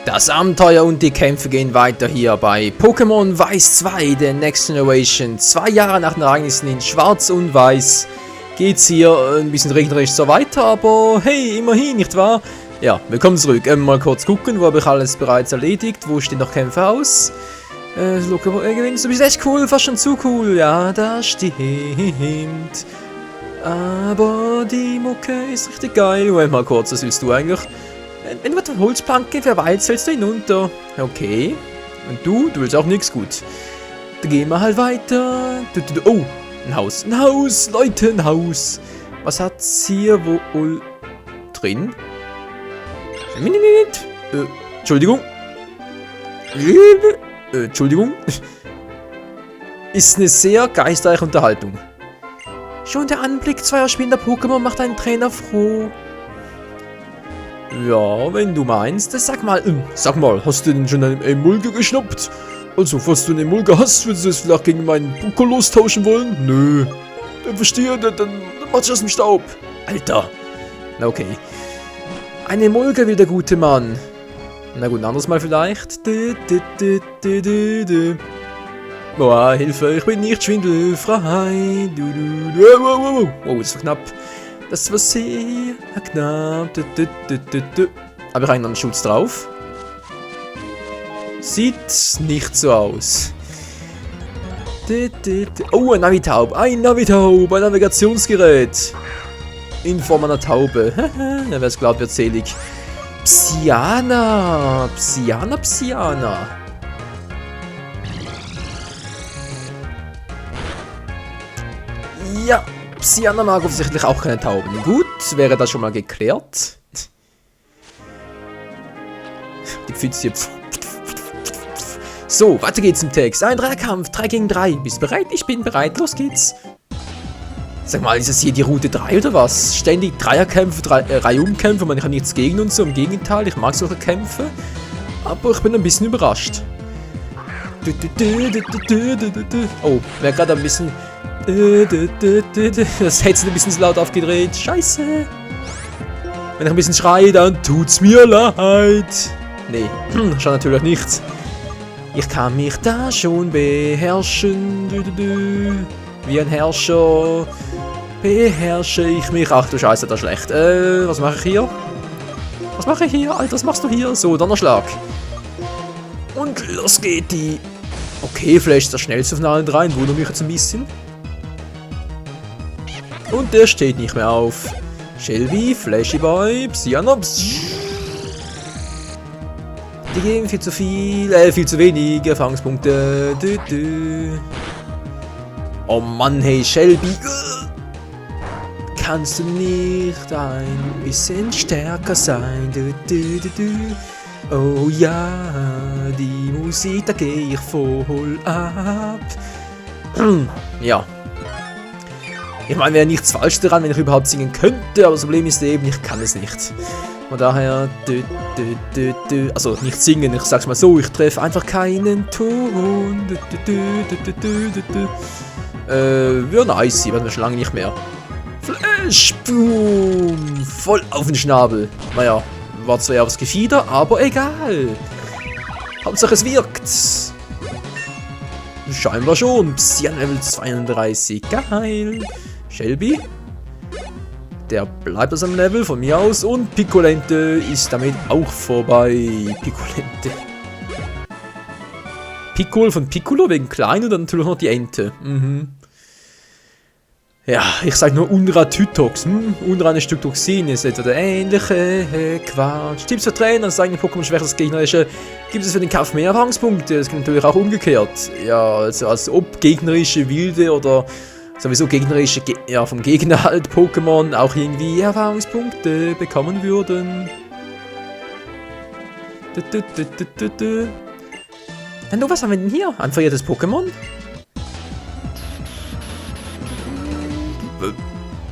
Das Abenteuer und die Kämpfe gehen weiter hier bei Pokémon Weiß 2, der Next Generation. 2 Jahre nach den Ereignissen in Schwarz und Weiß geht's hier ein bisschen regnerisch so weiter, aber hey, immerhin, nicht wahr? Ja, willkommen zurück. Mal kurz gucken, wo habe ich alles bereits erledigt, wo stehen noch Kämpfe aus? Look, du bist echt cool, fast schon zu cool, ja, das stimmt. Aber die Mucke ist richtig geil. Moment mal kurz, was willst du eigentlich? Wenn du mit der Holzplanke verweilst, fällst du hinunter. Okay. Und du? Du willst auch nichts, gut. Dann gehen wir halt weiter. Oh, ein Haus. Ein Haus, Leute, ein Haus. Was hat's hier wohl drin? Entschuldigung. Entschuldigung. Ist eine sehr geistreiche Unterhaltung. Schon der Anblick zweier spielender Pokémon macht einen Trainer froh. Ja, wenn du meinst. Sag mal, hast du denn schon einen Emulga geschnappt? Also, falls du einen Emulga hast, würdest du es vielleicht gegen meinen Pukolos tauschen wollen? Nö. Dann verstehe, dann mach ich aus dem Staub. Alter. Na okay. Ein Emulga will der gute Mann. Na gut, ein anderes Mal vielleicht. Boah, Hilfe, ich bin nicht schwindelfrei. Oh, das war knapp. Das war sehr knapp. Habe ich einen Schutz drauf? Sieht nicht so aus. Oh, ein Navitaub. Ein Navigationsgerät. In Form einer Taube. Wer es glaubt, wird selig. Psyana. Ja, Psyana mag offensichtlich auch keine Tauben. Gut, wäre das schon mal geklärt. Die Pfütze. So, weiter geht's im Text. Ein Dreierkampf, 3 gegen 3. Bist du bereit? Ich bin bereit, los geht's. Sag mal, ist das hier die Route 3 oder was? Ständig Dreierkämpfe, Reihumkämpfe, man kann nichts gegen und so. Im Gegenteil, ich mag solche Kämpfe. Aber ich bin ein bisschen überrascht. Oh, wäre gerade ein bisschen... Das Headset ein bisschen zu laut aufgedreht. Scheiße. Wenn ich ein bisschen schreie, dann tut's mir leid. Nee, schon natürlich nicht. Ich kann mich da schon beherrschen. Wie ein Herrscher beherrsche ich mich. Ach du Scheiße, das ist schlecht. Was mache ich hier? Alter, was machst du hier? So, Donnerschlag. Und los geht die. Okay, vielleicht ist das schnellste von allen dreien. Wundert mich jetzt ein bisschen. Und der steht nicht mehr auf. Shelby, Flashy Boy, Psyanops. Die geben viel zu wenig Erfahrungspunkte. Oh Mann, hey Shelby. Kannst du nicht ein bisschen stärker sein? Oh ja, die Musik, da gehe ich voll ab. Ja. Ich meine, wäre nichts falsch daran, wenn ich überhaupt singen könnte, aber das Problem ist eben, ich kann es nicht. Von daher, also nicht singen, ich sag's mal so, ich treffe einfach keinen Ton. Ja, nice, werden wir schon lange nicht mehr. Flash, boom, voll auf den Schnabel. Naja, war zwar eher aufs Gefieder, aber egal. Hauptsache es wirkt. Scheinbar schon. Psyan Level 32, geil. Shelby. Der bleibt auf seinem Level von mir aus. Und Piccolente ist damit auch vorbei. Piccol von Piccolo wegen klein und dann natürlich noch die Ente. Ja, ich sag nur Unra-Tytox. Unra ein Stück Toxin ist etwa der ähnliche Quatsch. Tipps für Trainer, das eigene Pokémon schwäches gegnerische. Gibt es für den Kampf mehr Erfahrungspunkte? Das geht natürlich auch umgekehrt. Ja, also als ob gegnerische wilde oder sowieso gegnerische, vom Gegner halt Pokémon auch irgendwie Erfahrungspunkte bekommen würden. Du, was haben wir denn hier? Ein verirrtes Pokémon?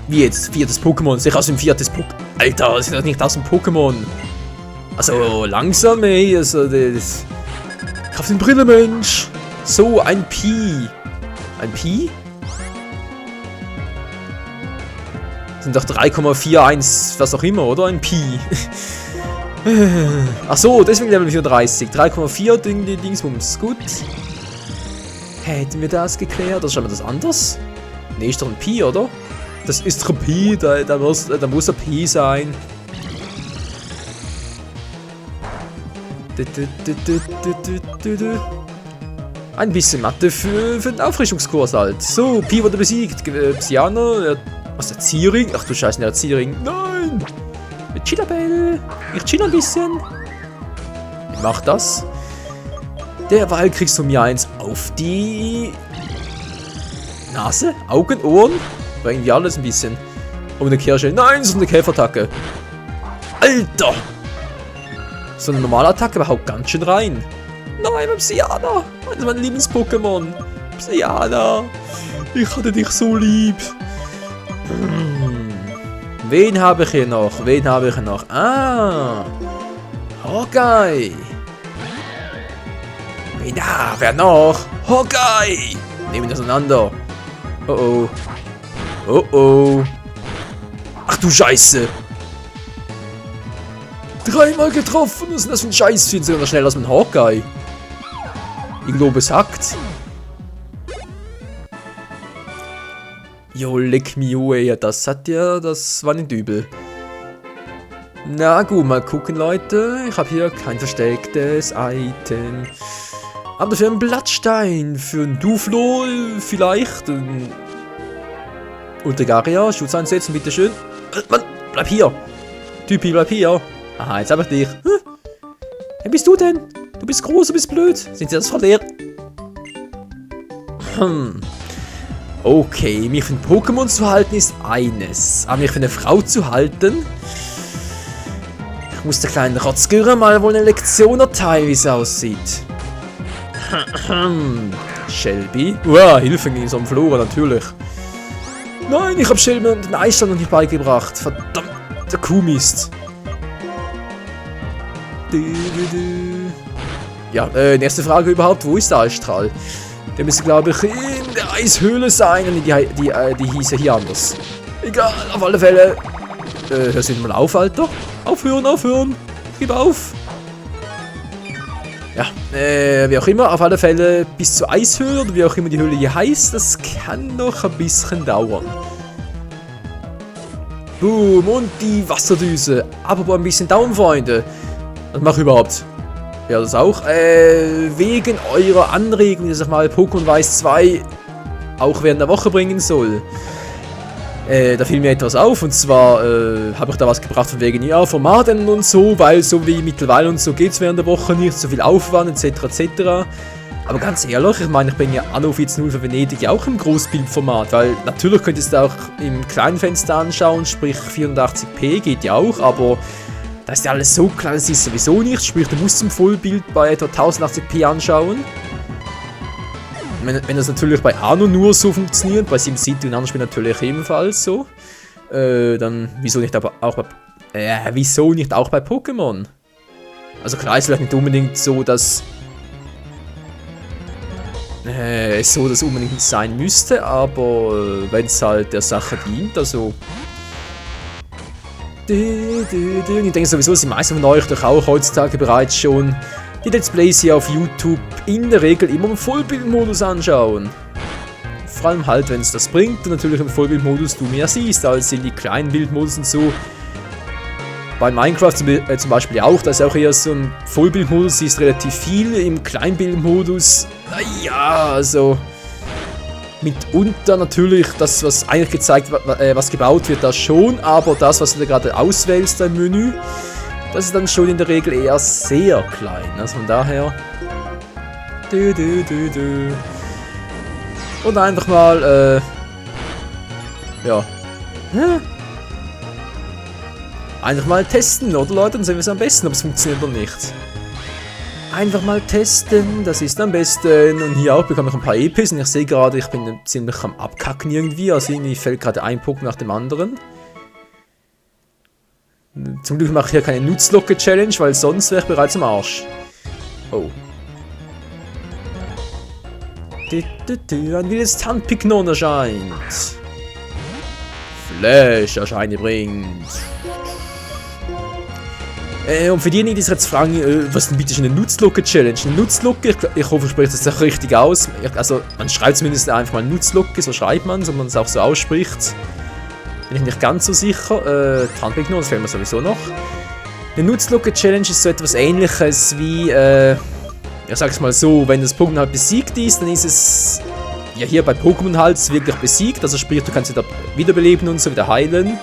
Wie jetzt? Viertes Pokémon? Sich aus dem viertes Pokémon? Alter, das ist doch nicht aus dem Pokémon. Also, langsam, ey. Also, das... Kraft den Brille, Mensch. So, ein Pi. Ein Pi? Sind doch 3,41, was auch immer, oder? Ein Pi. Achso, deswegen Level 34. 3,4 Dingsbums. Gut. Hätten wir das geklärt? Oder schauen wir das anders? Ne, ist doch ein Pi, oder? Das ist doch ein Pi. Da muss ein Pi sein. Ein bisschen Mathe für den Auffrischungskurs halt. So, Pi wurde besiegt. Psyaner. Was, der Ziering? Ach du Scheiße, der Ziering. Nein! Chillabell. Ich chill ein bisschen. Ich mach das. Derweil kriegst du mir eins auf die Nase, Augen, Ohren. War irgendwie alles ein bisschen. Um eine Kirsche. Nein, so eine Käferattacke. Alter! So eine normale Attacke, aber haut ganz schön rein. Nein, mein Psyaner. Das ist mein Lieblings-Pokémon. Psyaner. Ich hatte dich so lieb. Wen habe ich hier noch? Ah! Hawkeye! Wer noch? Hawkeye! Nehmen wir das auseinander. Oh oh. Oh oh. Ach du Scheiße! 3-mal getroffen! Was ist denn das für ein Scheißvieh? Sogar schneller als ein Hawkeye. Ich glaube, es hackt. Jo, leck mi ja, das war nicht übel. Na gut, mal gucken, Leute. Ich habe hier kein verstecktes Item. Aber dafür einen Blattstein. Für einen Duflo vielleicht. Ultegaria, Schutz einsetzen, bitteschön. Mann, bleib hier. Typi, bleib hier. Aha, jetzt habe ich dich. Wer bist du denn? Du bist groß, du bist blöd. Sind Sie das verlehrt? Okay, mich für ein Pokémon zu halten ist eines. Aber mich für eine Frau zu halten... Ich muss der kleinen Rotzgöre mal wohl eine Lektion erteilen, wie es aussieht. Shelby? Uah, Hilfe gegen so einen Flora, natürlich. Nein, ich habe Shelby den Eisstand noch nicht beigebracht. Verdammt, der Kuhmist. Ja, nächste Frage überhaupt. Wo ist der Eisstrahl? Der müsste, glaube ich, in der Eishöhle sein. Und die hieße hier anders. Egal, auf alle Fälle. Hörst du mal auf, Alter? Aufhören. Gib auf. Ja, wie auch immer, auf alle Fälle bis zur Eishöhle oder wie auch immer die Höhle hier heißt, das kann noch ein bisschen dauern. Boom, und die Wasserdüse. Aber ein bisschen dauern, Freunde. Was mache ich überhaupt? Ja, das auch. Wegen eurer Anregung, dass ich mal Pokémon Weiß 2 auch während der Woche bringen soll. Da fiel mir etwas auf, und zwar habe ich da was gebracht von wegen, ja, Formaten und so, weil so wie mittlerweile und so geht es während der Woche nicht, so viel Aufwand etc. etc. Aber ganz ehrlich, ich meine, ich bin ja Anno 14.0 für Venedig ja auch im Großbildformat, weil natürlich könntest du auch im kleinen Fenster anschauen, sprich 480p geht ja auch, aber da ist ja alles so klein, das ist sowieso nicht, sprich du musst im Vollbild bei etwa 1080p anschauen. Wenn das natürlich bei Anno nur so funktioniert, bei SimCity und anderen Spielen natürlich ebenfalls so, dann wieso nicht auch bei Pokémon? Also klar ist vielleicht nicht unbedingt so, dass es unbedingt sein müsste, aber wenn es halt der Sache dient, also... Ich denke sowieso, dass die meisten von euch doch auch heutzutage bereits schon die Let's Plays hier auf YouTube in der Regel immer im Vollbildmodus anschauen. Vor allem halt, wenn es das bringt und natürlich im Vollbildmodus du mehr siehst als in die kleinen Bildmodus und so. Bei Minecraft zum Beispiel auch, da ist auch eher so ein Vollbildmodus, siehst relativ viel, im Kleinbildmodus, naja, also mitunter natürlich das, was eigentlich gezeigt wird, was gebaut wird, das schon, aber das, was du da gerade auswählst im Menü, das ist dann schon in der Regel eher sehr klein, also von daher. Und einfach mal, ja. Einfach mal testen, oder Leute? Dann sehen wir es am besten, ob es funktioniert oder nicht. Einfach mal testen, das ist am besten. Und hier auch bekomme ich ein paar EPs und ich sehe gerade, ich bin ziemlich am Abkacken irgendwie, also irgendwie fällt gerade ein Pokémon nach dem anderen. Zum Glück mache ich hier keine Nutzlocke-Challenge, weil sonst wäre ich bereits am Arsch. Oh. Ein wildes Tandpignon erscheint. Flash erscheint übrigens. Und für diejenigen, die sich jetzt fragen, was denn bitte ist eine Nutzlocke-Challenge? Eine Nutzlocke, ich hoffe, ich spreche das auch richtig aus. Also, man schreibt zumindest einfach mal Nutzlocke, so schreibt man es, und man es auch so ausspricht. Bin ich nicht ganz so sicher. Handbeck noch, das fehlt mir sowieso noch. Eine Nutzlocke-Challenge ist so etwas Ähnliches wie, ich sag's mal so, wenn das Pokémon halt besiegt ist, dann ist es, ja hier bei Pokémon halt wirklich besiegt, also sprich, du kannst wieder wiederbeleben und so, wieder heilen.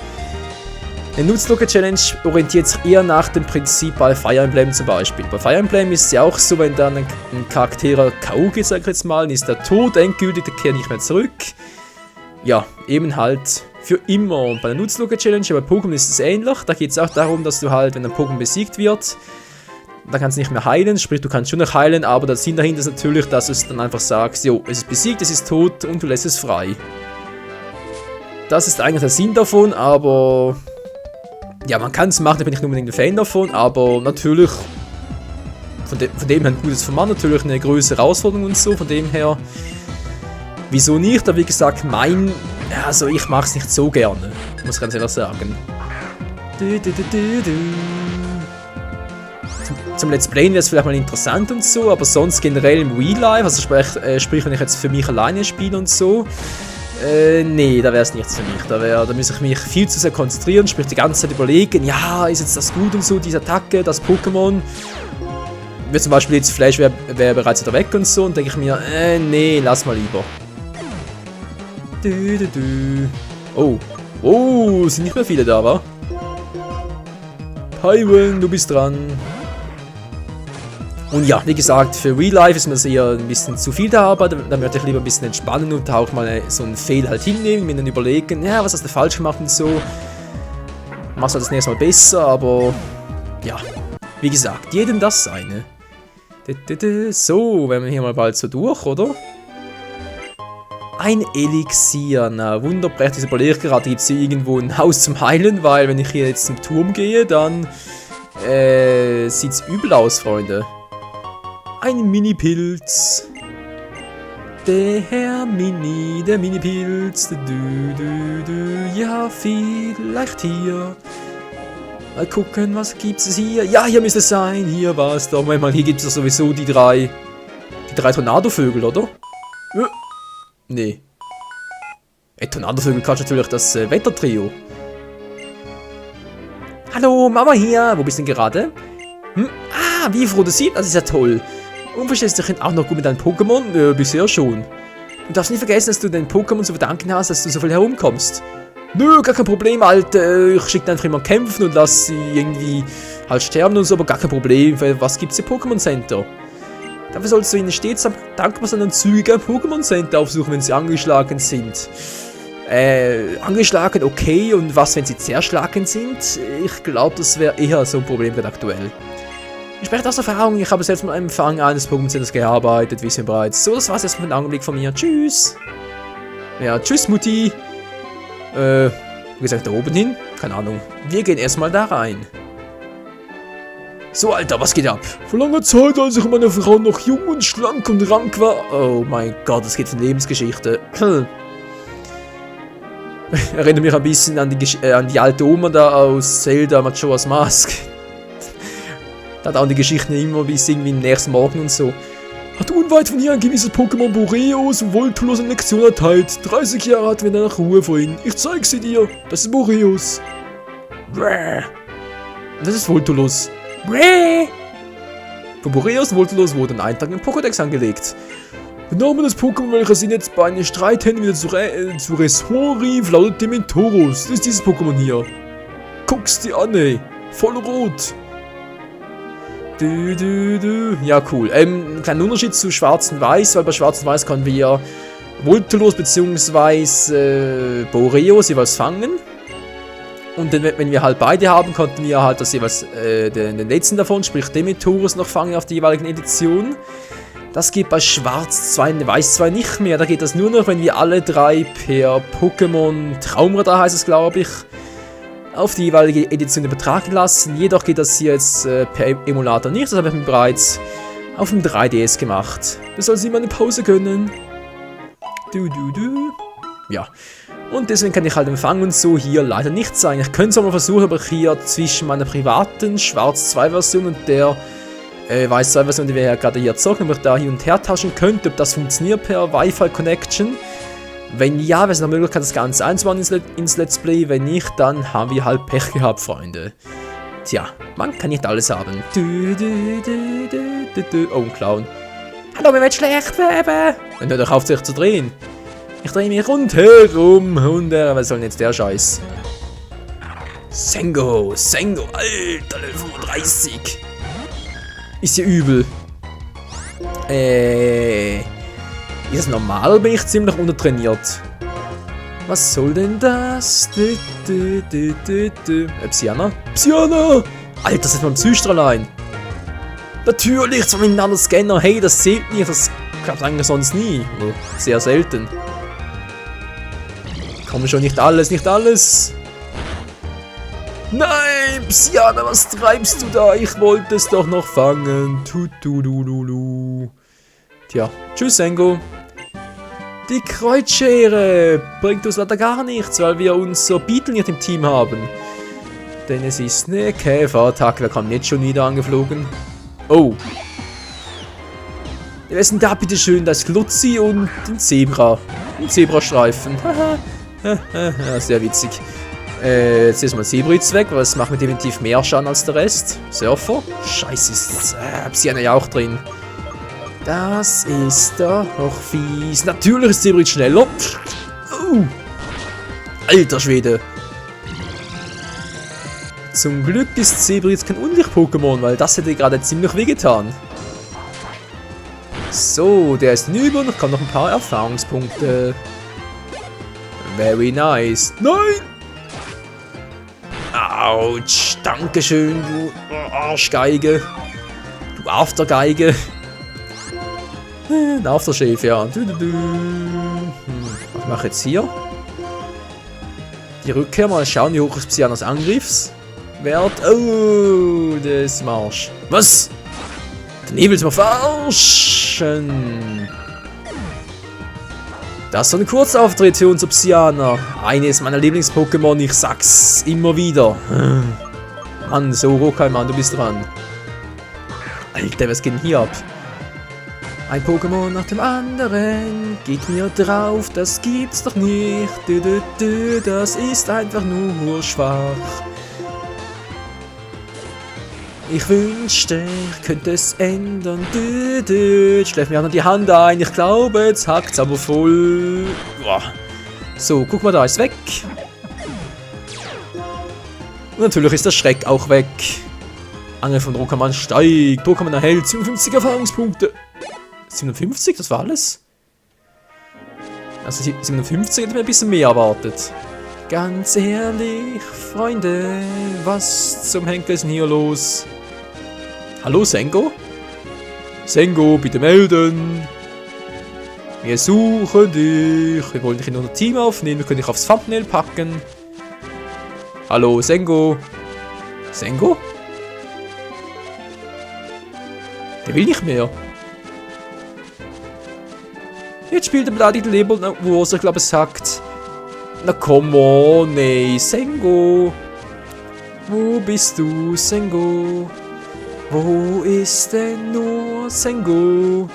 Eine Nutzlocke-Challenge orientiert sich eher nach dem Prinzip bei Fire Emblem zum Beispiel. Bei Fire Emblem ist es ja auch so, wenn dann ein Charakter K.O. geht, sag ich jetzt mal, dann ist der tot, endgültig, der kehrt nicht mehr zurück. Ja, eben halt für immer. Und bei der Nutzlocke-Challenge, bei Pokémon ist es ähnlich. Da geht es auch darum, dass du halt, wenn ein Pokémon besiegt wird, dann kannst du nicht mehr heilen, sprich, du kannst schon noch heilen, aber der Sinn dahinter ist natürlich, dass du es dann einfach sagst, jo, es ist besiegt, es ist tot und du lässt es frei. Das ist eigentlich der Sinn davon, aber ja, man kann es machen, da bin ich nicht unbedingt ein Fan davon, aber natürlich, von dem her ein gutes Format, natürlich eine größere Herausforderung und so, von dem her, wieso nicht, aber wie gesagt, also ich mache es nicht so gerne, muss ich ganz ehrlich sagen. Zum Let's Playen wäre es vielleicht mal interessant und so, aber sonst generell im Real Life, also sprich, wenn ich jetzt für mich alleine spiele und so, nee, da wäre es nichts für mich. Da muss ich mich viel zu sehr konzentrieren, sprich die ganze Zeit überlegen, ja, ist jetzt das gut und so, diese Attacke, das Pokémon. Wie zum Beispiel jetzt Flash wäre bereits wieder weg und so, und denke ich mir, nee, lass mal lieber. Oh, sind nicht mehr viele da, wa? Pyron, du bist dran. Und ja, wie gesagt, für Real Life ist mir das eher ein bisschen zu viel der Arbeit. Dann würde ich lieber ein bisschen entspannen und auch mal so einen Fail halt hinnehmen, mir dann überlegen, ja, was hast du falsch gemacht und so. Machst du das nächste Mal besser, aber ja, wie gesagt, jedem das seine. So, wären wir hier mal bald so durch, oder? Ein Elixier, na wunderprächtig, überlege ich gerade, gibt es hier irgendwo ein Haus zum Heilen, weil wenn ich hier jetzt zum Turm gehe, dann sieht's übel aus, Freunde. Ein Mini-Pilz. Der Mini-Pilz. Ja, vielleicht hier. Mal gucken, was gibt's hier? Ja, hier müsste es sein. Hier war es doch. Moment mal, hier gibt es sowieso die drei Tornadovögel, oder? Nee. Tornadovögel kannst natürlich das Wettertrio. Hallo, Mama hier. Wo bist du denn gerade? Wie froh du siehst, das ist ja toll. Und verstehst du dich auch noch gut mit deinen Pokémon? Bisher schon. Du darfst nicht vergessen, dass du den Pokémon zu verdanken hast, dass du so viel herumkommst. Nö, gar kein Problem, Alter. Ich schicke einfach immer kämpfen und lass sie irgendwie halt sterben und so, aber gar kein Problem. Weil was gibt's im Pokémon Center? Dafür sollst du ihnen stets dankbar sein und zügig ein Pokémon Center aufsuchen, wenn sie angeschlagen sind. Angeschlagen, okay, und was, wenn sie zerschlagen sind? Ich glaube, das wäre eher so ein Problem gerade aktuell. Ich spreche aus Erfahrung, ich habe selbst mal am Empfang eines Pokémon Centers gearbeitet, wie Sie bereits. So, das war's jetzt für den Augenblick von mir. Tschüss! Ja, tschüss, Mutti! Wie gesagt, da oben hin? Keine Ahnung. Wir gehen erstmal da rein. So, Alter, was geht ab? Vor langer Zeit, als ich meine Frau noch jung und schlank und rank war. Oh mein Gott, das geht von Lebensgeschichte. Erinnert mich ein bisschen an die alte Oma da aus Zelda Majora's Mask. Da hat auch die Geschichten immer bis irgendwie am nächsten Morgen und so. Hat unweit von hier ein gewisses Pokémon Boreos und Voltolos eine Lektion erteilt. 30 Jahre hatten wir danach Ruhe vor ihnen. Ich zeig sie dir. Das ist Boreos. Das ist Voltolos. Für Boreos und Voltolos wurde ein Eintrag im Pokédex angelegt. Der Name des Pokémon, welches ihn jetzt bei einem Streithänden wieder zu Ressort rief, lautet Dementoros. Das ist dieses Pokémon hier. Guck's dir an, ey. Voll rot. Ja, cool. Ein kleiner Unterschied zu Schwarz und Weiß, weil bei Schwarz und Weiß können wir Voltolos bzw. Boreos jeweils fangen. Und wenn wir halt beide haben, konnten wir halt das jeweils den letzten davon, sprich Dementoros, noch fangen auf die jeweiligen Editionen. Das geht bei Schwarz 2 und Weiß 2 nicht mehr. Da geht das nur noch, wenn wir alle drei per Pokémon Traumradar, heißt es glaube ich, auf die jeweilige Edition übertragen lassen. Jedoch geht das hier jetzt per Emulator nicht. Das habe ich mir bereits auf dem 3DS gemacht. Du sollst ihm eine Pause gönnen. Ja. Und deswegen kann ich halt Empfang und so hier leider nicht sein. Ich könnte es auch mal versuchen, aber hier zwischen meiner privaten Schwarz 2 Version und der Weiß 2 Version, die wir ja gerade hier zocken, ob ich da hin und her tauschen könnte, ob das funktioniert per Wi-Fi Connection. Wenn ja, wäre es eine Möglichkeit, das Ganze einzubauen ins Let's Play. Wenn nicht, dann haben wir halt Pech gehabt, Freunde. Tja, man kann nicht alles haben. Oh, ein Clown. Hallo, mir wird schlecht, Baby. Dann hört doch auf, sich zu drehen. Ich drehe mich rundherum. Was soll denn jetzt der Scheiß? Sengo, Alter, Level 35. Ist ja übel. Ist das normal, bin ich ziemlich untertrainiert. Was soll denn das? Psyana? Psyana! Alter, das ist mein Psystralein. Natürlich, zwar mit einem anderen Scanner. Hey, das zählt nicht. Das klappt eigentlich sonst nie. Sehr selten. Komm schon, nicht alles, nicht alles. Nein, Psyana, was treibst du da? Ich wollte es doch noch fangen. Tja, tschüss, Sengo. Die Kreuzschere bringt uns leider gar nichts, weil wir uns so Beetle nicht im Team haben. Denn es ist eine Käferattacke. Wer kam jetzt schon wieder angeflogen? Oh. Wer ist denn da bitte schön? Da ist Glutzi und ein Zebra. Ein Zebrastreifen. Haha. Sehr witzig. Jetzt ist mal Sebritz weg, weil es macht mir definitiv mehr Schaden als der Rest. Surfer. Scheiße, ist Psyana ja auch drin. Das ist doch fies. Natürlich ist Sebritz schneller. Alter Schwede. Zum Glück ist Sebritz kein Unlicht-Pokémon, weil das hätte gerade ziemlich wehgetan. So, der ist hinüber und ich kann noch ein paar Erfahrungspunkte. Very nice. Nein! Autsch, dankeschön, du Arschgeige. Du Aftergeige. Ein Aftershave, ja. Was mache ich jetzt hier? Die Rückkehr, mal schauen, wie hoch ist Psyanas Angriffswert. Oh, das Marsch. Was? Der Nebel ist mal verarschen. Das ist so ein Kurzauftritt für unser Psyana. Eines meiner Lieblings-Pokémon, ich sag's immer wieder. Mann, so Rokai, Mann, du bist dran. Alter, was geht denn hier ab? Ein Pokémon nach dem anderen geht mir drauf, das gibt's doch nicht. Das ist einfach nur schwach. Ich wünschte, ich könnte es ändern. Schläft mir auch noch die Hand ein. Ich glaube, jetzt hackt's aber voll. So, guck mal, da ist weg. Und natürlich ist der Schreck auch weg. Angel von Rokaman steigt. Pokémon erhält 57 Erfahrungspunkte. 57? Das war alles? Also 57 hätte mir ein bisschen mehr erwartet. Ganz ehrlich, Freunde, was zum Henker ist denn hier los? Hallo, Sengo? Sengo, bitte melden. Wir suchen dich. Wir wollen dich in unser Team aufnehmen. Wir können dich aufs Thumbnail packen. Hallo, Sengo. Sengo? Der will nicht mehr. Jetzt spielt er beleidigte Leber, wo er, glaube ich, sagt. Na komm on, nee, Sengo. Wo bist du, Sengo? Wo ist denn nur Sengo?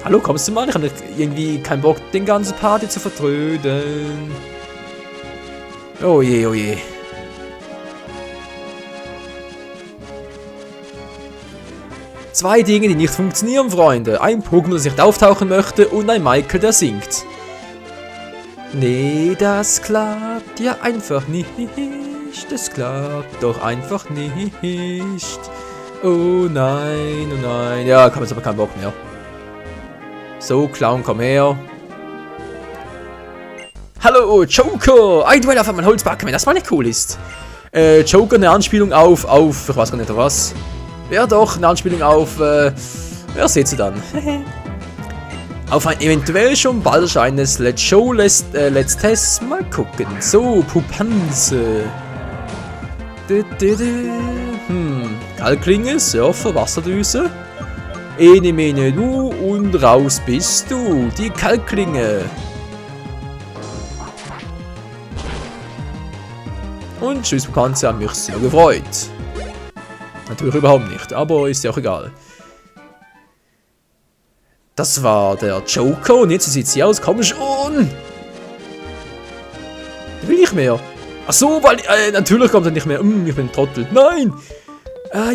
Hallo, kommst du mal? Ich habe irgendwie keinen Bock, den ganzen Party zu vertröden. Oh je, oh je. Zwei Dinge, die nicht funktionieren, Freunde. Ein Pokémon, das nicht auftauchen möchte und ein Michael, der singt. Nee, das klappt ja einfach nicht. Das klappt doch einfach nicht. Oh nein, oh nein. Ja, komm, jetzt aber keinen Bock mehr. So, Clown, komm her. Hallo, Joker. Ein Duell auf einmal Holzbacken, wenn das mal nicht cool ist. Joker, eine Anspielung auf, ich weiß gar nicht was. Ja doch, eine Anspielung auf, wer seht ihr dann? Auf ein eventuell schon bald erscheinendes Let's Show, Let's Test, mal gucken. So, Pupanze. Kalklinge, Surfer, Wasserdüse. Ene, mene, du und raus bist du, die Kalklinge. Und tschüss, Bekannte, hat mich sehr gefreut. Natürlich überhaupt nicht, aber ist ja auch egal. Das war der Joker und jetzt sieht sie aus. Komm schon! Der will nicht mehr. Ach so, weil natürlich kommt er nicht mehr. Ich bin ein Trottel. Nein!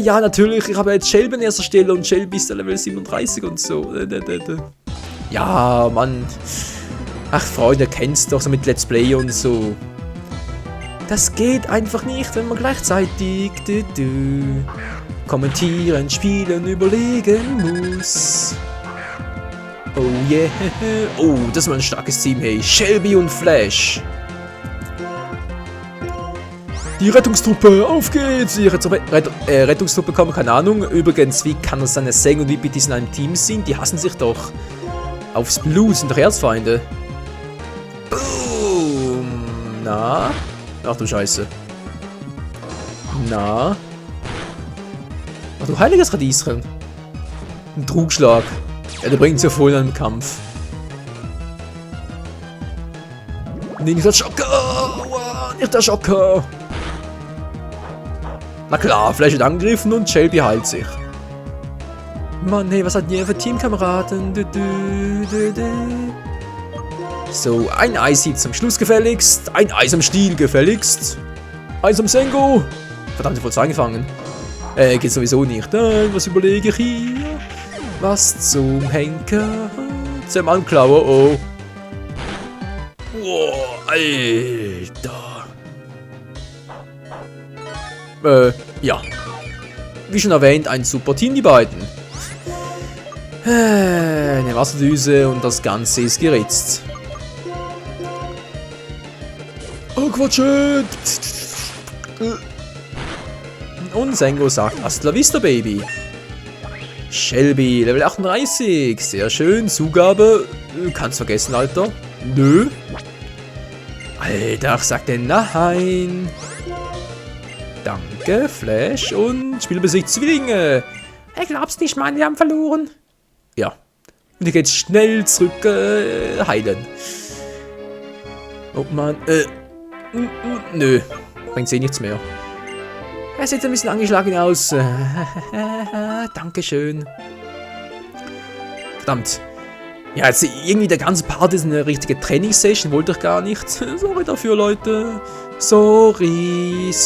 Ja, natürlich. Ich habe jetzt Shelby an erster Stelle und Shelby ist Level 37 und so. Ja, Mann. Ach, Freunde, kennst doch so mit Let's Play und so. Das geht einfach nicht, wenn man gleichzeitig kommentieren, spielen, überlegen muss. Oh yeah. Oh, das ist mal ein starkes Team, hey. Shelby und Flash. Die Rettungstruppe, auf geht's! Die Rettungstruppe kommen, keine Ahnung. Übrigens, wie kann es sein, Seng und Whippet in einem Team sind? Die hassen sich doch. Aufs Blut, sind doch Erzfeinde. Boom! Na? Ach du Scheiße. Na? Ach du heiliges Radieschen. Ein Trugschlag. Ja, der bringt ja voll in einem Kampf. Nee, nicht der Schocker! Nicht der Schocker! Na klar, Flash wird angegriffen und Shelby heilt sich. Mann, hey, was hat ihr für Teamkameraden? So, ein Eis zum Schluss gefälligst. Ein Eis am Stiel gefälligst. Eis am Sengo. Verdammt, ich wollte es angefangen. Geht sowieso nicht. Was überlege ich hier? Was zum Henker? Zum Anklauen, oh. Wow, Alter. Ja. Wie schon erwähnt, ein super Team, die beiden. Eine Wasserdüse und das Ganze ist geritzt. Oh, Quatsch! Und Sengo sagt Hasta la vista, Baby. Shelby, Level 38. Sehr schön. Zugabe. Kannst vergessen, Alter. Nö. Alter, sagt er nein. Danke, Flash und Spieler besiegt Zwillinge. Hey, glaubst nicht, Mann, wir haben verloren? Ja. Und hier geht's schnell zurück heilen. Oh Mann, nö. Bringt eh nichts mehr. Er sieht ein bisschen angeschlagen aus. Dankeschön. Verdammt. Ja, jetzt irgendwie der ganze Part ist eine richtige Trainingssession. Wollte ich gar nicht. Sorry dafür, Leute. Sorry. Ich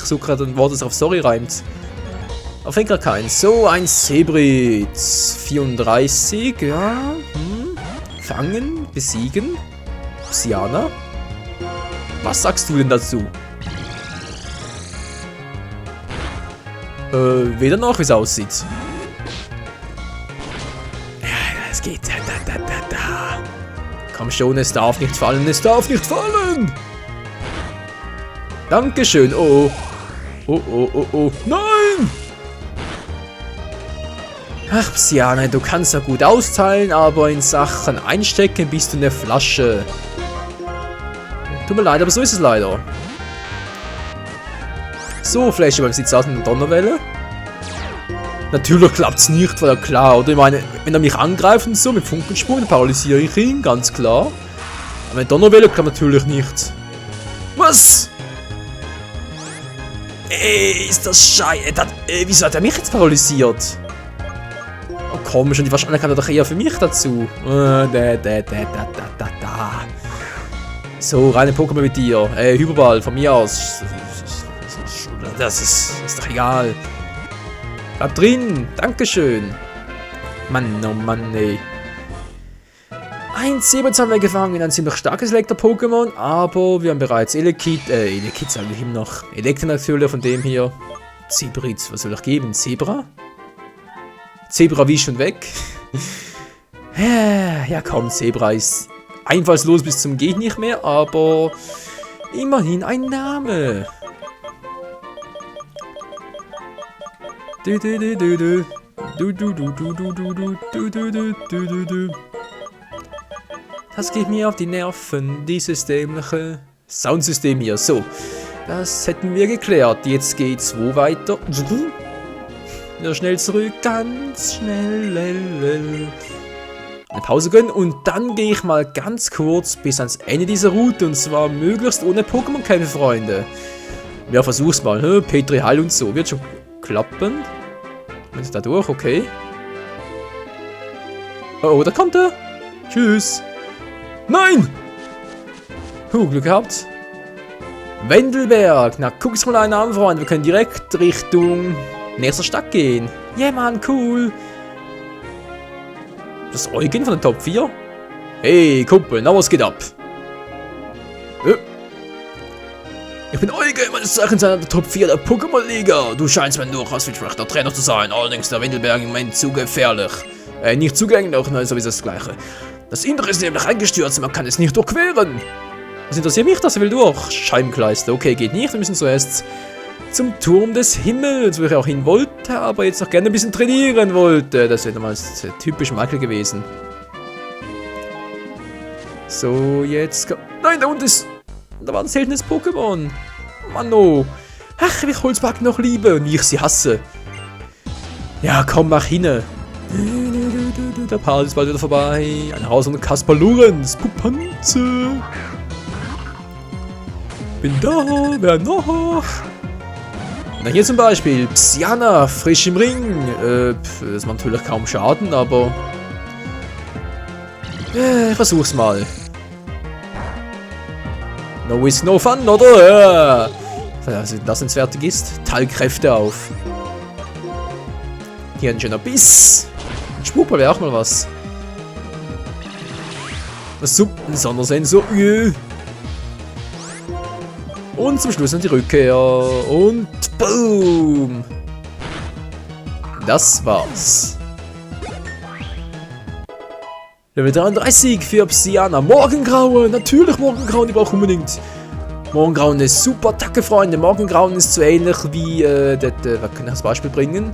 suche gerade ein Wort, das auf sorry reimt. Auf jeden Fall keins. So, ein Sebrit. 34, ja. Fangen, besiegen. Psyana. Was sagst du denn dazu? Weder noch, wie es aussieht. Ja, es geht. Da. Komm schon, es darf nicht fallen, es darf nicht fallen! Dankeschön, oh. Oh. Nein! Ach, Psyana, du kannst ja gut austeilen, aber in Sachen Einstecken bist du eine Flasche. Tut mir leid, aber so ist es leider. So, Flash beim Sitz aus in der Donnerwelle. Natürlich klappt's nicht, weil ja klar, oder? Ich meine, wenn er mich angreift und so mit Funkensprung, dann paralysiere ich ihn, ganz klar. Aber mit Donnerwelle klappt natürlich nicht. Was? Ist das Scheiße. Wieso hat er mich jetzt paralysiert? Oh komm schon, die Wahrscheinlichkeit hat er doch eher für mich dazu. So, reine Pokémon mit dir. Hyperball, von mir aus. Das ist doch egal. Bleib drin. Dankeschön. Mann, oh Mann, ey. Ein Sebrit haben wir gefangen. Ein ziemlich starkes Elektra-Pokémon. Aber wir haben bereits Elekid sage ich ihm noch. Elektra natürlich von dem hier. Sebrit, was soll ich geben? Zebra? Zebra wie schon weg. Ja komm, Zebra ist einfallslos bis zum Geht nicht mehr, aber immerhin ein Name. Das geht mir auf die Nerven, dieses dämliche Soundsystem hier. So, das hätten wir geklärt. Jetzt geht's wo weiter? Wieder schnell zurück, ganz schnell. eine Pause gönnen und dann gehe ich mal ganz kurz bis ans Ende dieser Route und zwar möglichst ohne Pokémon-Kämpfe, Freunde. Ja, versuch's mal, ne? Petri Heil und so, wird schon klappen. Wenn sie da durch, okay. Oh, da kommt er. Tschüss. Nein! Glück gehabt. Wendelberg. Na, guck's mal einen an, Freunde. Wir können direkt Richtung nächster Stadt gehen. Yeah, Mann, cool. Das ist Eugen von der Top 4? Hey, Kumpel, na was geht ab? Ich bin Eugen, meines Zeichens einer der Top 4 der Pokémon-Liga. Du scheinst mir durchaus ein schlechter Trainer zu sein, allerdings der Wendelberg im Moment zu gefährlich. Nicht zugänglich, nein, sowieso das Gleiche. Das Innere ist nämlich eingestürzt, man kann es nicht durchqueren. Was interessiert mich das? Er will durch. Scheibenkleister, okay, geht nicht, wir müssen zuerst zum Turm des Himmels, wo ich auch hin wollte, aber jetzt noch gerne ein bisschen trainieren wollte. Das wäre damals typisch Michael gewesen. So, jetzt... Nein, da unten ist... Da war ein seltenes Pokémon. Manno. Ach, ich Holzbacken noch liebe und wie ich sie hasse. Ja, komm, mach hin. Der Part ist bald wieder vorbei. Ein Haus und Kaspar Lorenz. Pupanze. Bin da, wer noch? Na, hier zum Beispiel Psyana, frisch im Ring. Das macht natürlich kaum Schaden, aber... ich versuch's mal. No risk, no fun, oder? Also, wenn das fertig ist, Teilkräfte auf. Hier ein schöner Biss. Ein Spukball wäre auch mal was. Was so, ein Sondersensor. Und zum Schluss noch die Rückkehr. Und boom. Das war's. Level 33 für Psyana. Morgengrauen. Natürlich Morgengrauen. Die brauche ich unbedingt. Morgengrauen ist super Attacke, Freunde. Morgengrauen ist so ähnlich wie, was kann ich als Beispiel bringen?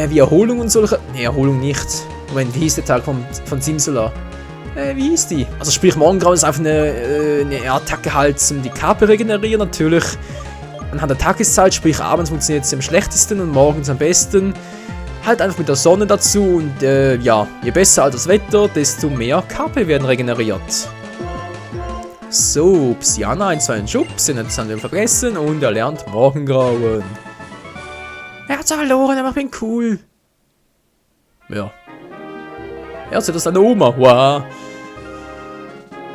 Wie Erholung und solche. Ne, Erholung nicht. Moment, wie hieß der Tag von Simsala? Wie hieß die? Also sprich, Morgengrauen ist einfach eine Attacke halt, um die KP regenerieren. Natürlich anhand der Tageszeit, sprich abends funktioniert es am schlechtesten und morgens am besten. Halt einfach mit der Sonne dazu und ja, je besser das Wetter, desto mehr KP werden regeneriert. So, Psyana, ein, zwei Schubs, den haben wir vergessen und er lernt Morgengrauen. Er hat zwar verloren, aber ich bin cool. Ja. Er hat das an der Oma, wow.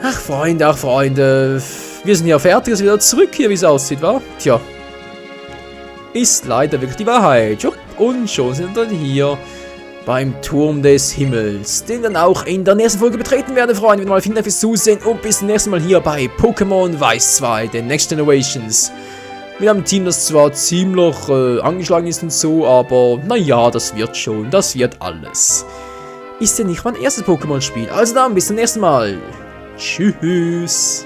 Ach Freunde, wir sind ja fertig, jetzt wieder zurück hier, wie es aussieht, wa? Tja. Ist leider wirklich die Wahrheit. Und schon sind wir hier beim Turm des Himmels, den wir dann auch in der nächsten Folge betreten werden, Freunde. Vielen Dank fürs Zusehen und bis zum nächsten Mal hier bei Pokémon Weiß 2, den Next Generations. Mit einem Team, das zwar ziemlich angeschlagen ist und so, aber naja, das wird schon, das wird alles. Ist ja nicht mein erstes Pokémon-Spiel, also dann bis zum nächsten Mal. Tschüss.